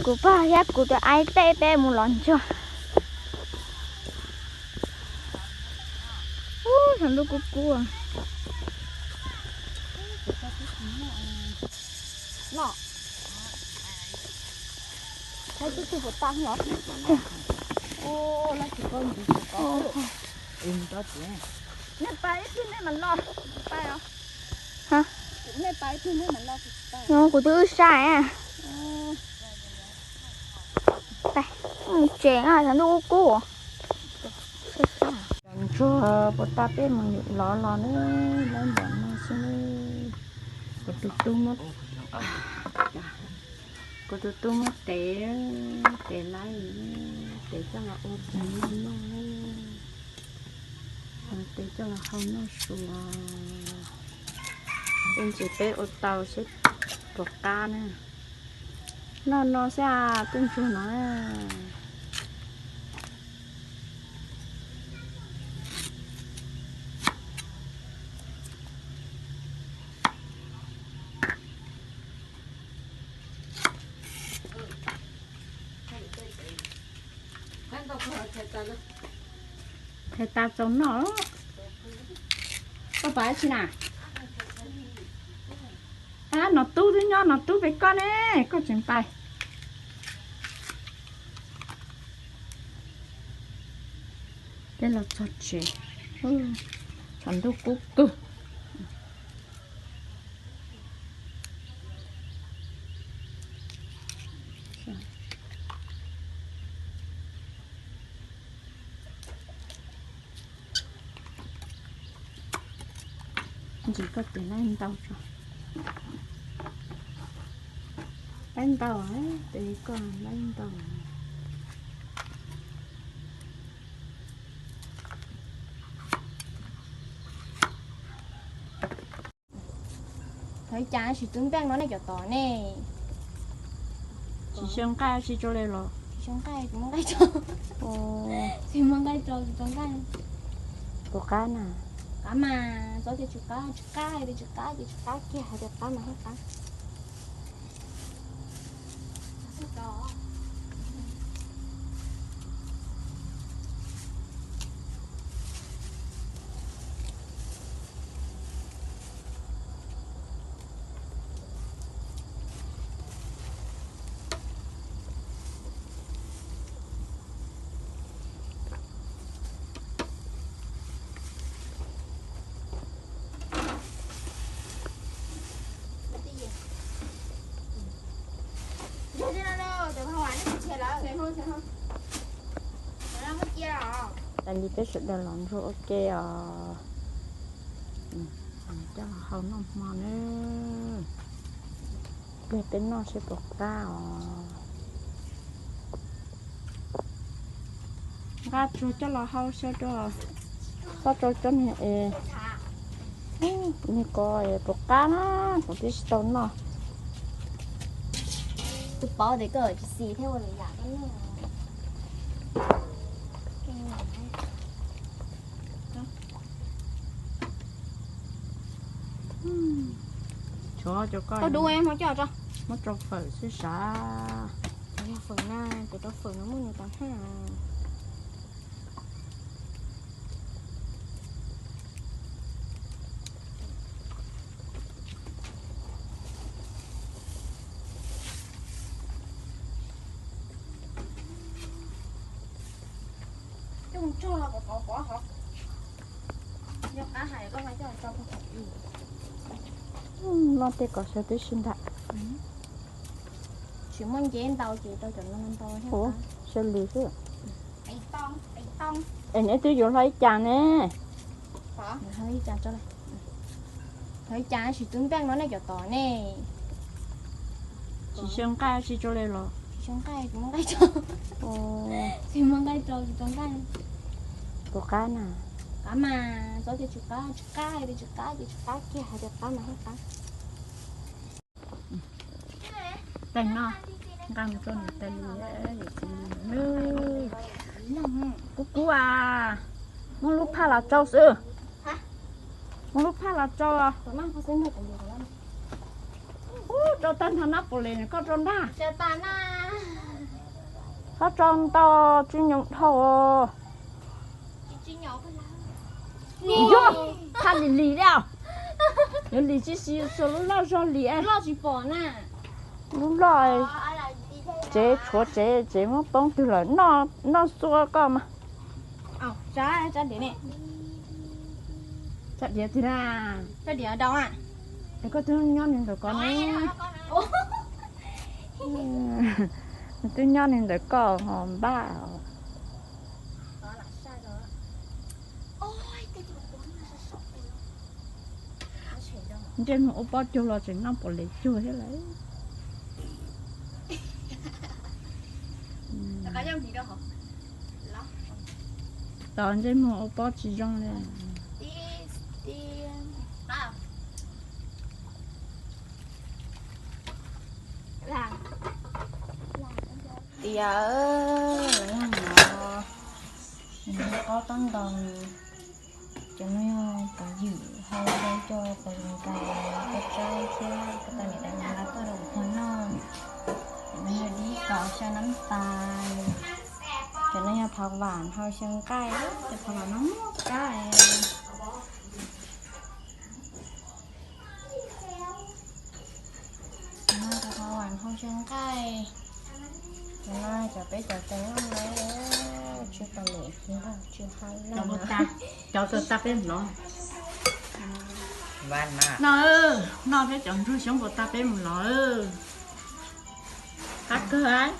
Tus pog thiab kuv tus aib peb peb mus los ntsuag. Ub, saum ntuj kub kub. Nej pais ib pliag nej mam los, kuv tsis pais os. Hab, nej pais ib pliag nej mam los, kuv tsis pais. Kuv twb wb sai. Mus tsev, saum ntuj kub kub. Cov ntsuag puas tas peb mus lov los na, lawv nram no xwb. Kuv tus tub muab, kuv tus tub muab tev, tev laib, tev coj los ua pem noj noj, tev coj los hau noj su. Tej ntsis peb ua tau seb puas qab na. Noj no xwb, tej ntsuag no. Thaij tas txaus noj. Koj pais tsi na? Nom Tub twb nyob, Nom Tub pem koj ne, koj tseem pais. Peb los txog tsev, saum ntuj kub kub. Ntsis koj tes laib ntau tso. Laib ntau, tes koj laib ntau. Thov ib cas sim tub npeej no nej cov tod ne. Tsis xyaw nqaij tsis tso li los? Tsis xyaw nqaij, tsis muaj nqaij tso. Tsis muaj nqaij tso, tsis tso nqaij. Puas qab na? Qab mas, txob tias tsis qab, tsis qab, hais tias tsis qab ces tsis qab kiag, hais tias qab mas thiaj qab. Tas li peb sawv daws los ntsuag ua ke os. Coj los hau noj hmo nawb. Pliag peb noj seb puas qab os. Nqa tsuag coj los hau xyaw rau, txhob rau cov niag es, niag ko puas qab na, kuv twb tsis tau noj. Kuv paub tias koj tsis xis thiab ua lwm yam koj noj. Tshuav cov ko, muab rau fawm xwb sav. Fawm na, ces rau fawm no muaj nws tas haj. Coj mus tso los kom qov qov hov. Yog qab hais koj mas coj tso puag thaum ub. Noj tej kom xyaw tib si ntag. Tsis muaj nce ntau ces rau cov no ntau thiab. Ua, xyaw lwm xwb. Es neb twb yuav hlo ib cas ne? Hlo ib cas tso. Thov ib cas sim tub npeej no nej cov tod ne. Tsis xyaw nqaij tsis tso li los? Tsis xyaw nqaij, tsis muaj nqaij tso. Tsis muaj nqaij tso, tsis tso nqaij. Puas qab na? Qab mas, txob tias tsis qab, tsis qab, hais tias tsis qab ces tsis qab kiag, hais tias qab mas thiaj qab. Teeg no, nqa mus rau niam tais Lwm, niam txiv Lwm nawb. Kub kub as, muab lub phaj los tsau xwb. Muab lub phaj los tsau. Ub, rau tag nrho nab puas li, koj rau ntag. Txhob tso ntau, tsis nyoos dhau. Yog, tha lim lim li os. Yuav lim tsis si, xuas lub loj zog lim. Lub loj, tsev tshuav tsev, tsev muab poob twg lawm, noj xua koj mas. Tsa diav tiag na. Es koj twb nyob ni ntawm ko ne. Twb nyob ni ntawm ko ho npaj. Ntsej muag ua pob cuag los tseem noj pom les cuag thiab lawm. Tos ntsej muag ua pob tsis zoo li. Tias lawv yog no, nws qaub tab nkaus. Cov no yog pov ywm, hau rau cov pov ywm nkaus, cov tsawb thiab, cov tas niam tais lawv tuaj rau kuv pog noj. Cov no yog dib kaus xyaw nab tas. Cov no yog phov vam hau xyaw nqaij, cov phov vam no muaj kab. Cov no cov phov vam hau xyaw nqaij. Cov no cov peb cov tseem noj na, tsis tau lem, tsis hau na. Cov tau tag peb mus lov. No, noj thiab cov ntsuag xyoob puas tag peb mus lov. Qab kawg.